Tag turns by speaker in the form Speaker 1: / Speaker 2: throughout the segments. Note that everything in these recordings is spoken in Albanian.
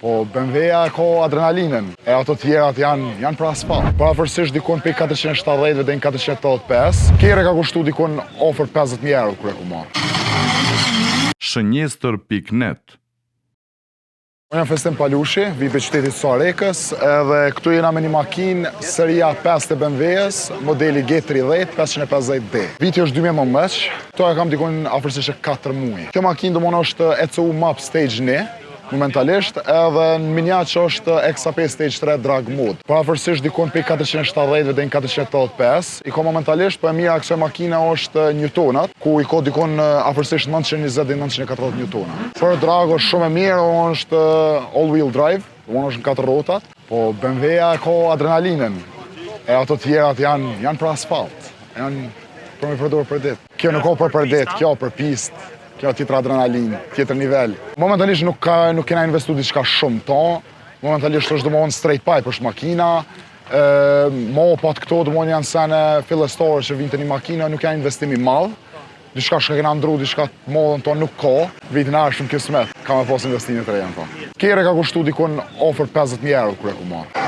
Speaker 1: Po BMW-ja ka adrenalinën, e ato tjerat janë janë për asfalt. Përafërsisht dikun prej 470 deri në 485. Kerri ka kushtu dikun afër 50.000 euro kur e ku marrë.
Speaker 2: Shënjestër pikë net.
Speaker 1: Unë jam Festim Palushi, vi prej qytetit Suharekës, edhe këtu jena me një makinë seria 5 të BMW-s, modeli G30 550D. Viti është 2019, këto e kam dikun afërsisht 4 muaj. Kjo makinë domethënë është ECU Map Stage 1, momentalisht, edhe në minjaç është XAP Stage 3 Drag Mode. Përafërsisht dikun prej 470 deri në 485, i ka momentalisht, po e mira e kësaj makine është Newtonat, ku i ka dikun afërsisht 920 deri në 940 Newtona. Për drag është shumë e mirë, është all wheel drive, domethënë është në katër rrotat, po BMW-ja ka adrenalinën, e ato tjerat janë janë për asfalt, janë për me përdor për ditë. Kjo nuk ka për për ditë, kjo për pistë, kjo tjetër adrenalinë, tjetër nivel. Momentalisht nuk ka nuk kena investu diçka shumë to, momentalisht është domethënë straight pipe është makina, e, mapat këto domethënë janë sene fillestore që vinë të një makina, nuk janë investim i madh. Diçka që kena ndru, diçka të madhe në to nuk ka. Vitin e ardhshëm kismet, ka me pas investime të reja në to. Kerri ka kushtu dikun afër 50.000 euro kur e ku marrë.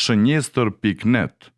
Speaker 2: Shënjestër pikë net.